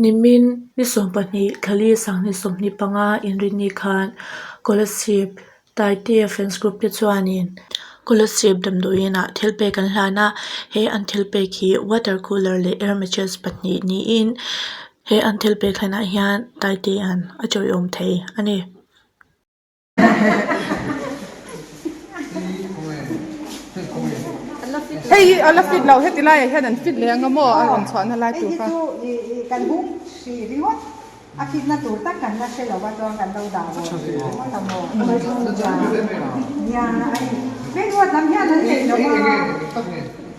Nimin ni sawmpahnih thlali sanghnih sawmhnih panga inrinni khan Kolasib Taitea fans group te chuanin Kolasib damdawiin ah thil pek an hlan a, he an thil pek hi water cooler leh air mattress pahnih niin he an thil pek hlanah hian Taitea'n a tawiawm thei a ni. Hei hi a la fit lo heti laiah hian an fit leh ang a maw a rawn chhuahna lai tur kha. Hei hi chu kan hung hrih ringawt a fitna tur tak kan la hre lo a chuan kan lo dah haw ringawt a maw. Nia a ni Vengruat lam hian an nei lo a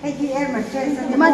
hei hi air mattress a ni maw.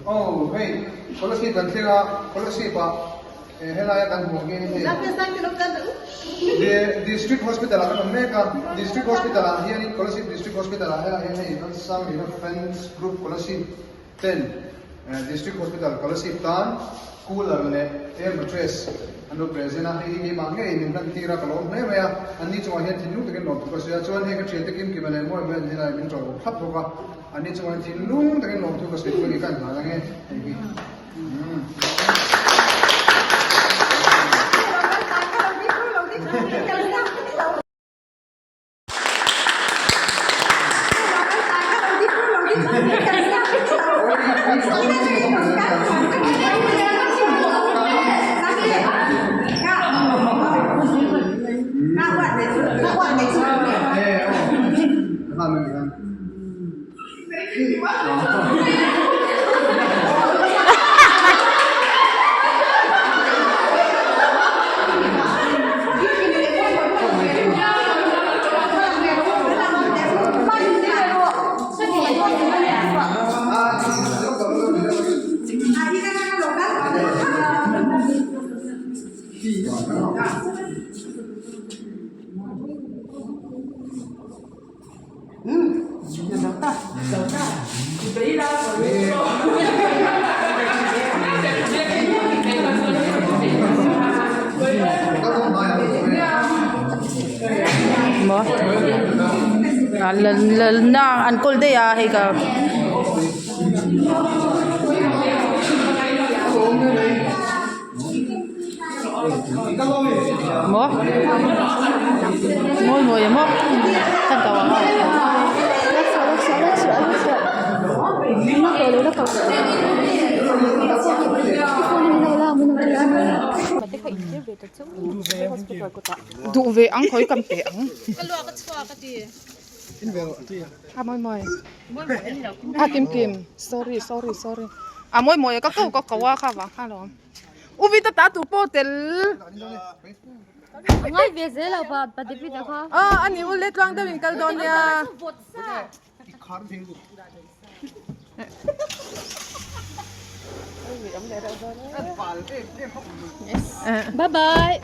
Oh hei Kolasib kan thleng a Kolasib ah helaia kan hmuh hi hei District Hospital ah kan awm mek a District Hospital ah hianin Kolasib District Hospital ah helaiah hian hei Lalsanglina Fans Group Kolasib ten District Hospital Kolasib tan cooler leh air mattress an lo present a, hei hi keimah ngeiin min hlan tir a, ka lawm hle mai a, anni chungah hian thinlung takin lawmthu ka sawi a, chuan hei ka thiante kim kima leh mawi mawi an helai min tawlh thlap bawk a, anni chungah hian thinlung takin lawmthu ka sawi chu a ni ka inhlan ange hei hi. Maw lalna an kawl daih a hei ka maw mawi mawi maw ka dau ang duh ve ang khawi kan pe ang a mawi mawi a kim kim sorry sorry sorry a mawi mawi ka ko ka ko a kha vang kha lawm. U Vita ta tur pawh tel. Ngai ve zel lo pa pa David a kha. Ah ani u le tluang deuh in kal dawn nia. Bye bye.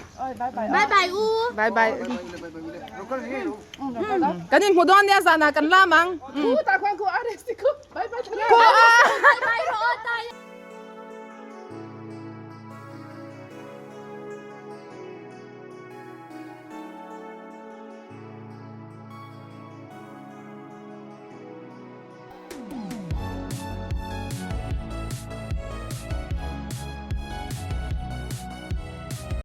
Bye bye u. Bye bye. Kan in hmu dawn nia zanah kan lam ang. U ta khuan khu a resi khu.